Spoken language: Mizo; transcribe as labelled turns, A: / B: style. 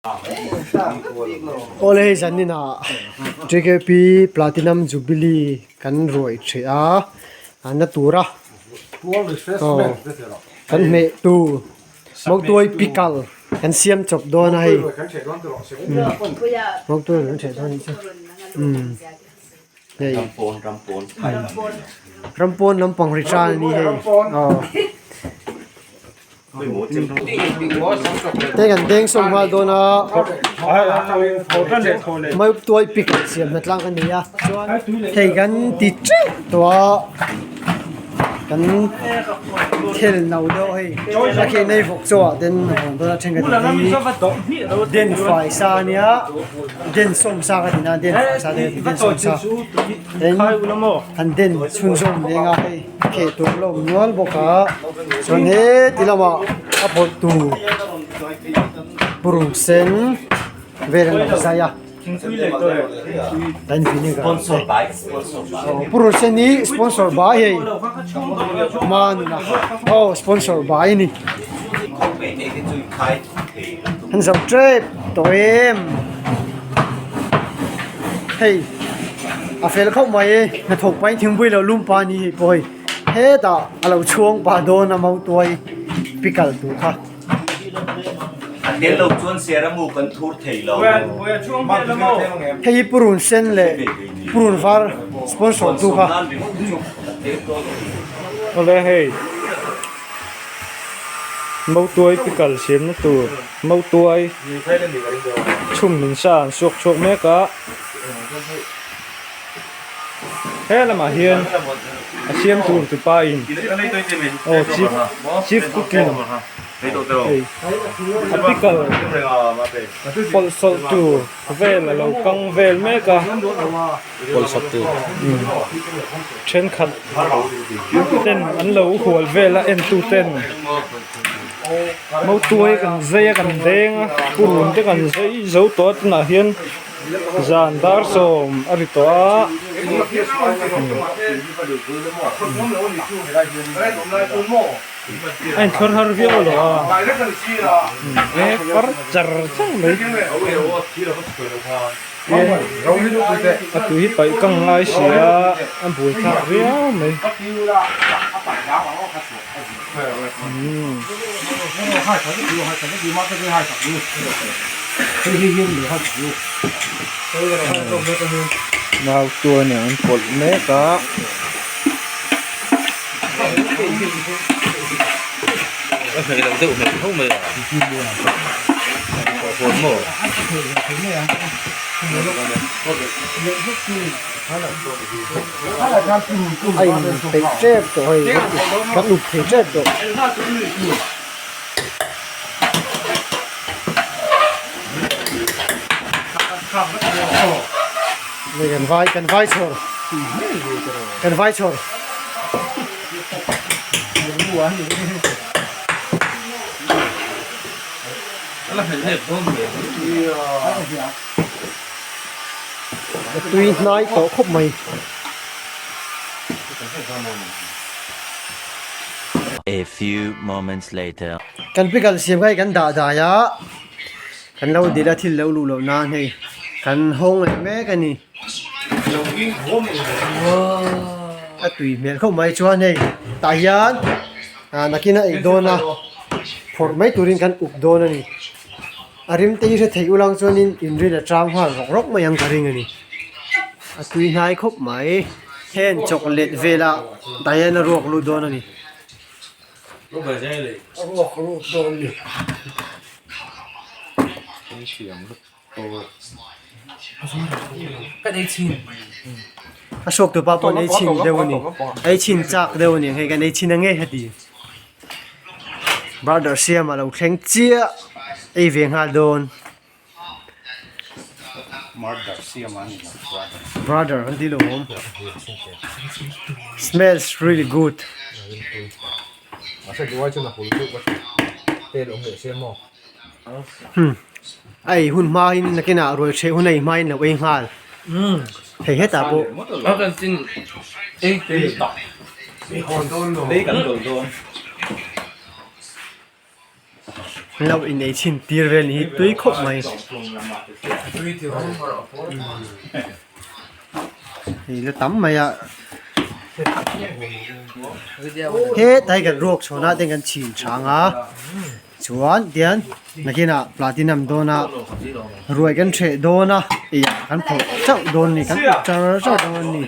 A: Awle hei zanin ah TKP Platinum Jubilee kan ruai hreh a a na tura aw kan hmeh tur mautuai pickle kan siam chawp dawn a hei mautuai kan hreh dawn anih chu umm hei rampawn lampang ri tan a ni hei aw. Te kan deng sawm nghal dawn a mautuai pik siam hna tlang a ni a chuan hei kan ti teuh tawh a kan thel no deuh hei a khi nei vawk chaw ah ten a hawn dawn a thenkhat hi den fai sa a nia den sawm sa ka ti na den fai sa te ka ti den sawm sa tin an den chhunzawm leng a hei. Kheh tur la awm nual bawk a chuan heti lamah a pawlh tur purun sen vel an lo zai a kan vinegar te purun sen hi sponsor bai hei manuna aw sponsor bai a ni an zo tep tawh em hei. A fel khawp mai e, hnathawk pahin thingpui lo lum pah a ni hei pawh hei hetah a lo chhuang pah dawn a mautuai pickle tur kha.
B: A tel lo chuan seramu kan thur thei lo.
A: Hei hi purun sen leh purun var sponsor tu kha.
C: Awle hei mautuai pickle siamna tur mautuai chhum min sa an suak chhuak mek a. He lamah hian a siam tur tupa in aw chief chief cooking hei a pickle pawlh sawlh tur vel alo kang vel mek a
D: pawlh sawlh tur
C: thenkhat ten an lo hual vel a en tu ten mautuai kan zai a kan deng a purun te kan zai zo tawh a tunah hian. Zan dar sawm a ri tawh a. A inthlawr har viau lo a. E far char char mai. A tui hi paih kang ngai si a, a buaithlak viau mai. Nau tuan in an pawlh mek a.
A: A in peih tep tawh hei kan up thei tep tawh. Hei kan vai kan vai chhawr kan vai chhawr. Tui hnai tawh khawp mai.
E: A few moments later.
A: Kan pickle siam kha hei kan dah dai a, kan lo dil a thil lo luh loh nan hei kan hawng leh mek a ni. A tui hmel khawp mai chuan hei tah hian nakin a ei dawn a phawrh mai turin kan up dawn a ni. A rim te hi hre theih ulang chuanin inrin a chang nghal rawk rawk mai ang ka ring a ni. A tui hnai khawp mai. Heng chocolate vela tah hian a ruak lut dawn a ni. A ruak lut dawn a ni. A hrawk tu pa pawh an ei chhin deuh a ni. Ei chhin chak deuh a ni ang hei kan ei chhin ang e heti. Brother siam a lo thleng chiah ei ve nghal dawn. Brother an ti lo awm. Smells really good. Hmm a ei hun hma in nakinah ruai hreh hun a ei hma in lo ei nghal. Hei hetah pawh. Min lo inei chhin tir vel ni hi tui khawp mai. Hei la tam mai a. Hetlai kan ruak chhawn ah ten kan chhin chang a chuan tian nakinah platinum dawn a ruai kan hreh dawn a eiah kan phawrh chauh dawn a ni kan up char char dawn a ni.